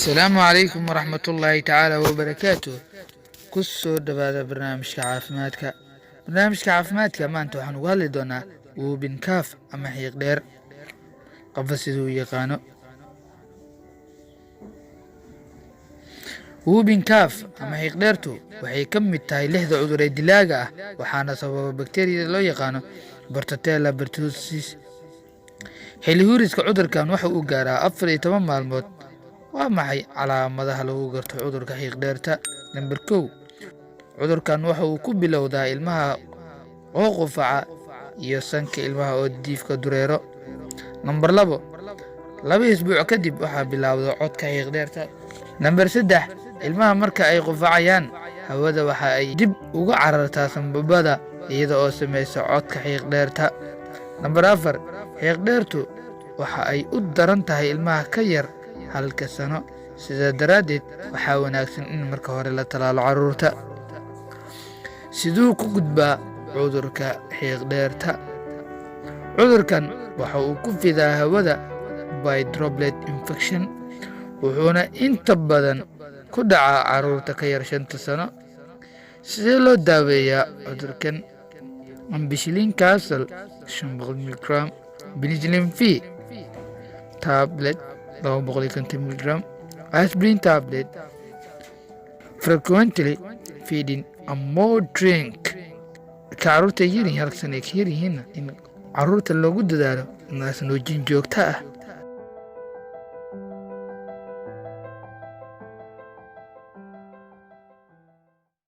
Asalaamu calaykum waraxmatullaahi tacaala wabarakaatu. Ku soo dhowaada barnaamijka caafimaadka. Barnaamijka caafimaadka maanta waxaan uga hadli doonaa whooping cough ama xiiq dheer, qofba siduu u yaqaano. Whooping cough ama xiiq dheertu waxay ka mid tahay lixda cudur ee dilaaga ah, waxaana sababa bakteeriyada loo yaqaano Bordetella pertussis. Xilli huuriska cudurkan waxa uu gaaraa 14 maalmood. Waa maxay calaamadaha lagu garto cudurka xiiq dheerta? Namber 1, cudurkan waxa uu ku bilowdaa ilmaha oo qufaca iyo sanka ilmaha oo diifka dureero. Namber 2, 2 isbuuc kadib waxaa bilaawda codka xiiq dheerta. Namber 3, ilmaha marka ay qufacayaan, hawada waxa ay dib uga carartaa sambabada iyada oo samaysa codka xiiq dheerta. Namber 4, xiiq dheertu waxa ay u daran tahay ilmaha ka yar halka sano. Sidaa daraaddeed waxaa wanaagsan in marka hore la talaalo carruurta. Siduu ku gudbaa cudurka xiiq dheerta? Cudurkan waxa uu ku fidaa hawada by droplet infection, wuxuuna inta badan ku dhacaa carruurta ka yar 5-ta sano. Sidee loo daaweeyaa cudurkan? Ampicillin capsule 500 miligram, penicillin V tablet 250 miligram, aspirin tablet, frequently feeding and more drink. Ka carruurta yaryihiin, halka sano ay ka yaryihiinna, in carruurta loogu dadaalo naasnuujin joogto ah.